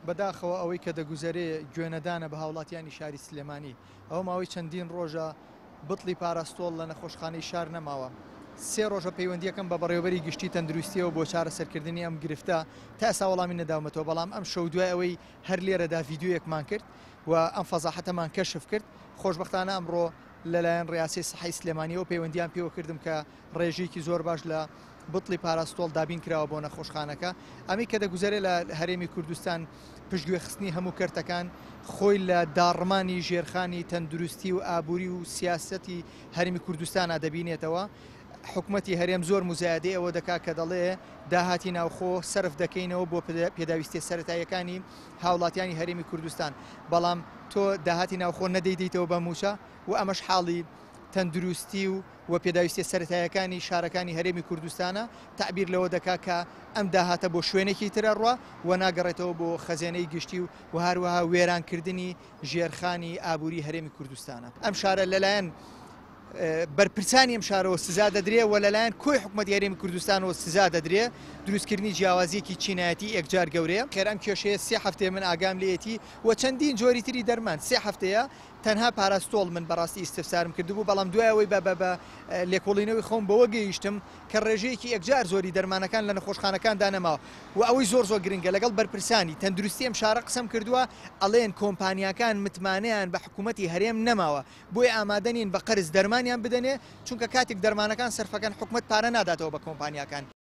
بەداخەوە ئەوەی کە دەگوزەرێ گوێنەدانە بە هاوڵاتیانی شاری سلێمانی. ئەوە ماوەی چەندین ڕۆژە بتڵی پاراستۆڵ لە نەخۆشخانەی شار نەماوە. سێ ڕۆژە پەیوەندییەکەم بە بەڕێوەبەری گشتی تەندروستییەوە بۆ چارەسەرکردنی ئەم گرفتە تا ئێستا وەڵامی نەداومەتەوە، بەڵام ئەمشەو دوای ئەوەی هەر لێرەدا ڤیدیۆیەکمان کرد و ئەم فەزاحەتەمان کەشف کرد، خۆشبەختانە ئەمڕۆ لەلایەن ڕیاسەی سەحەی سلێمانییەوە پەیوەندییان پێوە کردم کە ڕێژەیەکی زۆر باش لە بتڵی پاراستۆڵ دابین کراوە بۆ نەخۆشخانەکە. ئەمەی کە دەگوزەرێ لە هەرێمی کوردستان پشتگوێ خستنی هەموو کەرتەکان خۆی لە داڕمانی ژێرخانی تەندروستی و ئابووری و سیاسەتی هەرێمی کوردستانا دەبینێتەوە. حکومەتی هەرێم زۆر موزایەدەی ئەوە دەکا کە دەڵێ داهاتی ناوخۆ سەرف دەکەینەوە بۆ پێداویستیە سەرەتاییەکانی هاوڵاتیانی هەرێمی کوردستان، بەڵام تۆ داهاتی ناوخۆ نەدەیدەیتەوە بە مووچە و ئەمەش حاڵی تەندروستی و و پێداویستیە سەرەتاییەکانی شارەکانی هەرێمی کوردستانە، تەعبیر لەوە دەکا کە ئەم داهاتە بۆ شوێنێکی تر ئەڕوا و ناگەڕێتەوە بۆ خەزێنەی گشتی و و هەروەها وێرانکردنی ژێرخانی ئابووری هەرێمی کوردستانە. ئەم شارە لەلایەن بەرپرسانی ئەم شارەوە سزا دەدرێ و لەلایەن کۆی حکومەتی هەرێمی کوردستانەوە سزا دەدرێ، دروستکردنی جیاوازییەکی چینایەتی ئێکجار گەورەیە. خێر ئەم کێشەیە سێ هەفتەیە من ئاگام لێیەتی و چەندین جۆری تری دەرمان سێ هەفتەیە تەنها پاراستۆڵ من بەڕاستی ئیستفسارم کردبوو بەڵام دوای ئەوەی بە بە لێکۆڵینەوەی خۆم بەوە گەیشتم کە ڕێژەیەکی ئێکجار زۆری دەرمانەکان لە نەخۆشخانەکاندا نەماوە و ئەوەی زۆر زۆر گرنگە لەگەڵ بەرپرسانی تەندروستی ئەم شارە قسەم کردووە ئەڵێن کۆمپانیاکان متمانەیان بە حکوومەتی هەرێم نەماوە بۆیە ئامادە نین بە قەرز دەرمانیان بدەنێ چونکە کاتێک دەرمانەکان سەرفەکەن حکومەت پارە ناداتەوە بە کۆمپانیاکان.